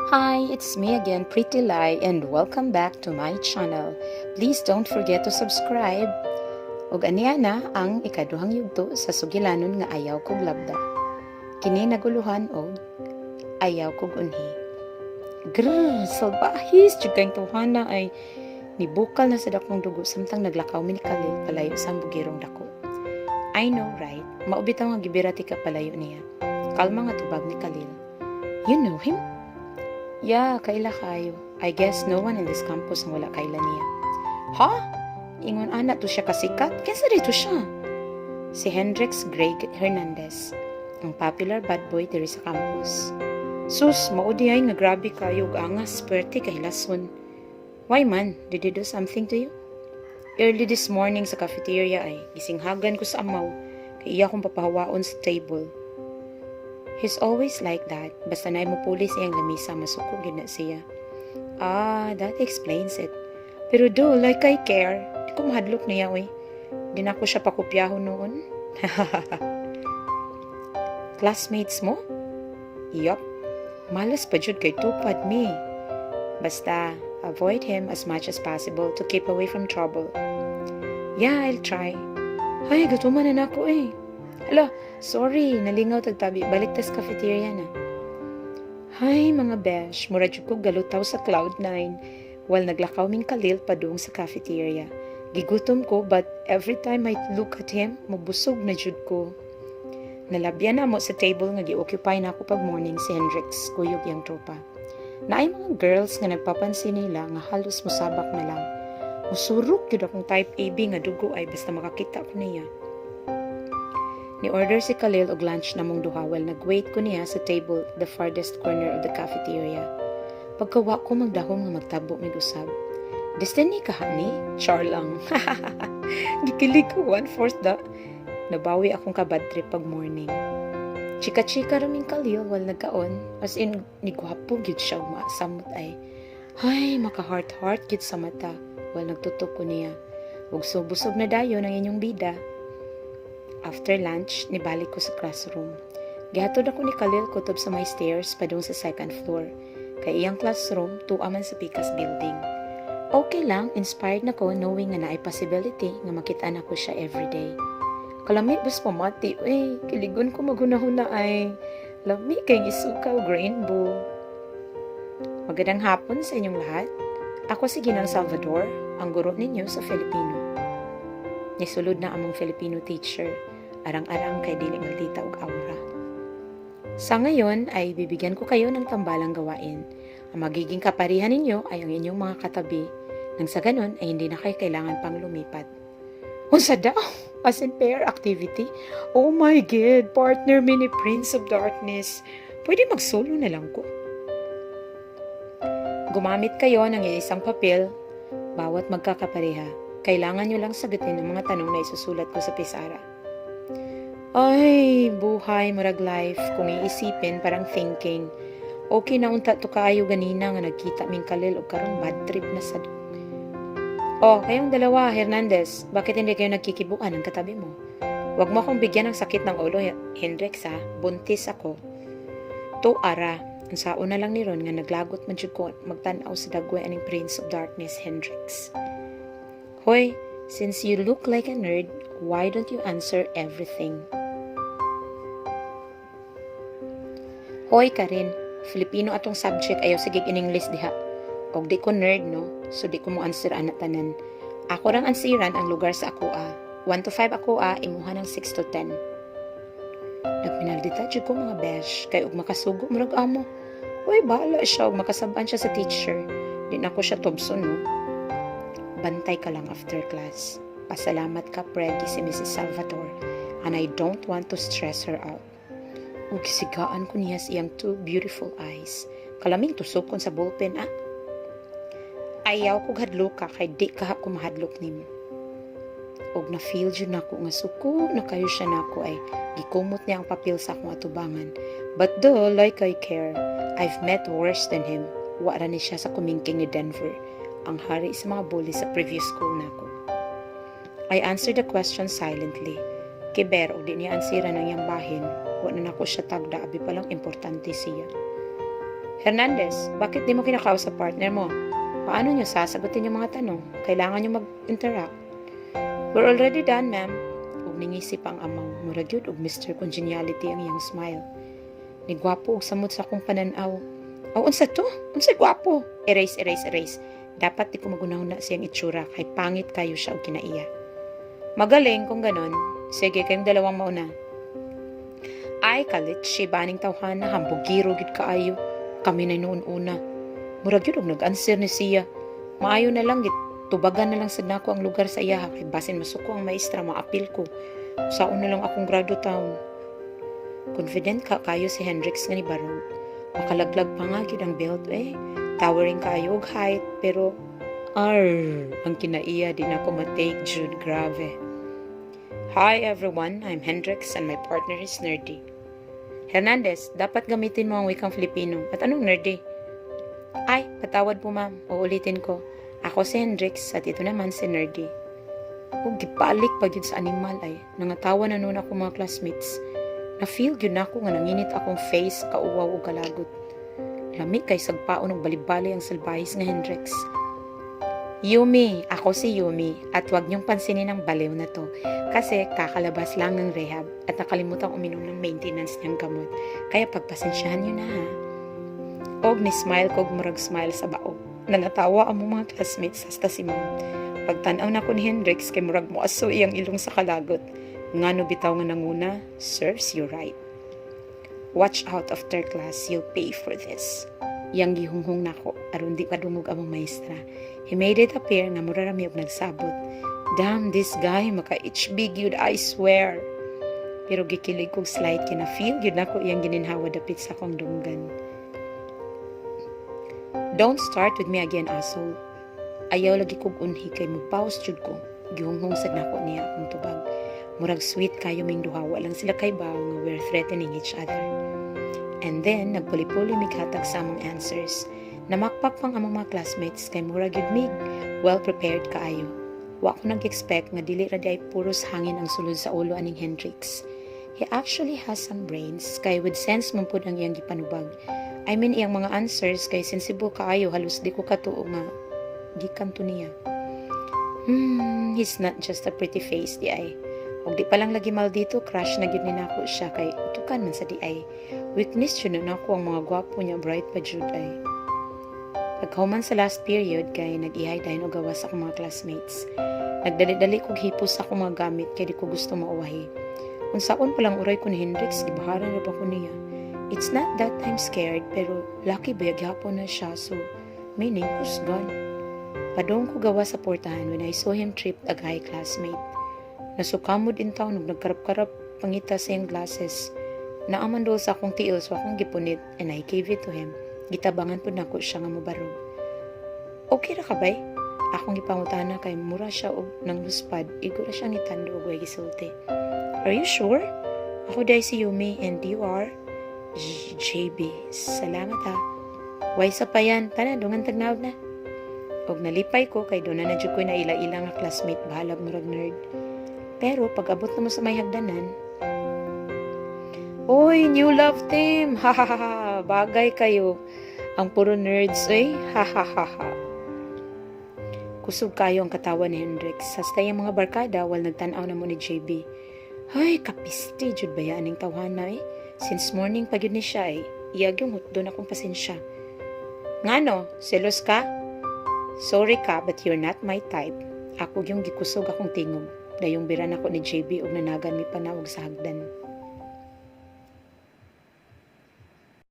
Hi, it's me again, Pretty Lai, and welcome back to my channel. Please don't forget to subscribe. Ug aniya na ang ikaduhang yugto sa sugilanon nga Ayaw Kog Labda. Kini naguluhan og Ayaw Kog Unhi. Grrr, salbahis jud kayong tawhana ay nibukal na sa dakong dugo samtang naglakaw mi ni Khalil palayo sa bugirong dako. I know, right? Mao bitaw nga gibira tika palayo niya. Kalma nga tubag ni Khalil. You know him? Yeah, kaila kayo. I guess no one in this campus ang wala kaila niya. Ha? Ingon ana to siya kasikat? Kinsa dito siya? Si Hendrix Greg Hernandez, ang popular bad boy diri sa campus. Sus, mao diay nga grabe kayo ug angas, perti kahilason. Why man? Did he do something to you? Early this morning sa cafeteria ay gisinghagan ko sa amaw kay iya akong papahawaon sa table. He's always like that. Basta naay mopuli sa iyang lamisa, masuko gyud na siya. Ah, that explains it. Pero do, like I care. Di ko mahadlok niya, oy. Di na ko siya pakopyahon noon. Classmates mo? Yup. Malas pa jud kay tupad mi. Basta, avoid him as much as possible to keep away from trouble. Yeah, I'll try. Ay, gutuman na nako eh. Hala, sorry, nalingaw tagtabi. Balik tas cafeteria na. Hay, mga besh, mura jud ko galutaw sa cloud nine while naglakaw ming Khalil padung sa cafeteria. Gigutom ko, but every time I look at him, mabusog na jud ko. Nalabyan na mo sa table nga gi-occupy na ako pag morning si Hendrix, kuyog yang tropa. Naay mga girls nga nagpapansin nila nga halos musabak na lang. Musurok gyud akong type AB nga dugo ay basta makakita ko niya. Ni-order si Khalil og lunch namong duha while nag-wait ko niya sa table the farthest corner of the cafeteria. Pagkawa ko magdahom nga magtabo mig usab. Destiny ka ni? Char lang. Gikilig ko one-fourth da. Nabawi akong ka-bad trip pag morning. Chika-chika raming Khalil while nagkaon. As in, ni gwapo gyud siya ug maasamot ay. Ay, maka-heart-heart gyud sa mata while nagtutok ko niya. Ug busog na dayon ang inyong bida. After lunch, nibalik ko sa classroom. Gihatod ako ni Khalil kutob sa may stairs padung sa second floor. Kay iyang classroom, tuwa man sa pikas building. Okay lang, inspired na ko knowing nga naay possibility nga makita na ko siya everyday. Kalami bas pamati, eh, kiligon ko maghunahuna ay. Lami kay isuka og rainbow. Magandang hapon sa inyong lahat. Ako si Ginang Salvador, ang guro ninyo sa Filipino. Nisulod na among Filipino teacher, arang-arang kay dili maldita og aura. Sa ngayon ay bibigyan ko kayo ng tambalang gawain. Ang magiging kaparihan ninyo ay ang inyong mga katabi. Nang sa ganon ay hindi na kayo kailangan pang lumipat. Unsa daw? As in pair activity? Oh my God, partner mi ni Prince of Darkness. Pwede mag-solo na lang ko. Gumamit kayo ng isang papel bawat magkakapareha. Kailangan nyo lang sagutin ang mga tanong na isusulat ko sa pisara. Ay, buhay, murag life. Kung iisipin, parang thinking. Okay na unta to kaayo ganina nga nagkita ming Khalil og karon bad trip na sad. Oh, kayong dalawa, Hernandez, bakit hindi kayo nagkikibuan ng katabi mo? Huwag mo akong bigyan ng sakit ng ulo, Hendrix ha. Buntis ako. To ara, ang sao na lang ni Ron nga naglagot man jud ko magtan-aw sa dagway aning Prince of Darkness, Hendrix. Hoy, since you look like a nerd, why don't you answer everything? Hoy, Karin, Filipino atong subject, ayaw sige in English diha. Og di ko nerd, no? So di ko mo answer ana tanan. Ako rang ansiran ang lugar sa ako a. 1 to 5 ako a, imuha ng 6 to 10. Nagminaldita jud ko, mga besh, kay og makasugo murag amo. Uy, bahala siya og makasabaan siya sa teacher. Di na ko siya tubson, no? Bantay ka lang after class. Pasalamat ka, preggy si Mrs. Salvador, and I don't want to stress her out. Ug sigaan ko niya sa iyang two beautiful eyes. Kalaming tusok kon sa ballpen, ah. Ayaw ko hadlok ka kay di ka ko mahadlok nimo. Og na-feel jud nako nga suko na kayo siya nako ay gikumot niya ang papel sa akong atubangan. But though, like I care, I've met worse than him. Wa ra ni siya sa kumingking ni Denver, ang hari sa mga bully sa previous school nako. I answered the question silently. Kiber, og di niya ansiran ang iyang bahin, wa na nako siya tagda, abi pa lang importante siya. Hernandez, bakit di mo kinakausap partner mo? Paano nyo sasagutin yung mga tanong? Kailangan nyo mag-interact. We're already done, ma'am. Ug ningisi pa ang amaw. Murag yun og Mr. Congeniality ang iyang smile. Nigwapo og samot sa akong pananaw. Oh, unsa to? Unsa gwapo? Erase, erase, erase. Dapat di ko magunahon na siyang itsura kay pangit kayo siya og kinaiya. Magaling kung ganon. Sige, kayong dalawang mauna. Ay, kalitsi baning tawhana, hambugiro gid kaayo. Kami na noon una. Murag yun og nag-answer ni siya. Maayo na lang git tubagan na lang sad nako ang lugar sa iyaha kay basin masuko ang maestra, maapil ko. Saon na lang akong grado taon. Confident ka kayo si Hendrix nga ni Barog. Makalaglag pa nga gyud ang belt eh. Towering kayo og height, pero arr, ang kinaiya di na ko ma-take jud, grave. Hi everyone, I'm Hendrix and my partner is Nerdy. Hernandez, dapat gamitin mo ang wikang Filipino. At anong nerdy? Ay, patawad po, ma'am. Uulitin ko. Ako si Hendrix at ito naman si Nerdy. Ug gibalik pa gyud sa animal ay. Nangatawa na noon ako mga classmates. Na-feel gyud nako nga nanginit akong face kauwaw ug kalagot. Lami kay sagpaon og balibali ang salbahis nga Hendrix. Yumi, ako si Yumi at wag niyong pansinin ang baliw na to kasi kakalabas lang ng rehab at nakalimutang uminom ng maintenance niyang gamot. Kaya pagpasensyahan niyo na ha. Og ni smile kog murag smile sa bao. Nangatawa ang mga classmates hasta si ma'am. Pagtan-aw nako ni Hendrix kay murag moaso iyang ilong sa kalagot. Ngano bitaw nga nanguna, serves you right. Watch out after class, you'll pay for this. Iyang gihunghong nako aron di kadungog among maestra. He made it appear nga mura ra mi og nagsabot. Damn, this guy maka HB gyud, I swear. Pero gikilig kog slight kay na feel gyud nako iyang gininhawa dapit sa akong dunggan. Don't start with me again, asshole. Ayaw lagi kog unhi kay mo-pause jud ko. Gihunghong sad nako niya akong tubag. Murag sweet kayo ming duha, wa lang sila kay baw nga we're threatening each other. And then, nagpuli-puli mig hatag sa among answers. Namakpak pang among mga classmates kay murag gyud mig well prepared kaayo. Wa ko nag-expect nga dili ra diay puros hangin ang sulod sa ulo aning Hendrix. He actually has some brains kay with sense man pud ang iyang gipanubag. I mean, iyang mga answers kay sensible kaayo, halos di ko katuo nga gikan to niya. He's not just a pretty face di ay. Og di pa lang lagi maldito, crush na gyud ni nako siya kay utukan man sa di ay. Weakness jud na nako ang mga gwapo niya, bright pa jud ay. Pagkahuman sa last period kay nag-ihay dayon og gawas akong mga classmates. Nagdali-dali kog hipos sa akong mga gamit kay di ko gusto mauwahi. Unsaon pa lang uray ko ni Hendrix, gibaharan ra ba ko niya. It's not that I'm scared, pero lucky ba gihapon na siya, so meaning kusgan. Padong ko gawas sa portahan when I saw him trip a guy classmate. Nasukamod in town ug nagkarap-karap pangita sa iyang glasses. Naaman dol sa akong tiil so akong gipunit and I gave it to him. Gitabangan pud nako siya nga mobarog. Okay ra ka bay? Akong gipangutana kay mura siya og nang luspad, igo ra siya nitando og way gisulti. Are you sure? Ako diay si Yumi and you are? JB. Salamat ha. Way sa payan, tana dungan tagnaw na. Og nalipay ko kay doon na jud ko'y naila-ila nga classmate, bahalag murag nerd. Pero pag abot na mo sa may hagdanan, "Oy, new love team! Ha ha ha ha! Bagay kayo. Ang puro nerds, eh. Ha ha ha ha." Kusog kayo ang katawa ni Hendrix. Hasta yung mga barkada, wal nagtanaw na mo ni JB. Ay, kapiste, jud baya aning tawhana eh. Since morning pa gyud ni siya eh. Iyag yung hutdon akong pasensya. Ngano, selos ka? Sorry ka, but you're not my type. Ako yung gikusog akong tingog. Dayong biran ako ni JB og nanagan mi panawag sa hagdan.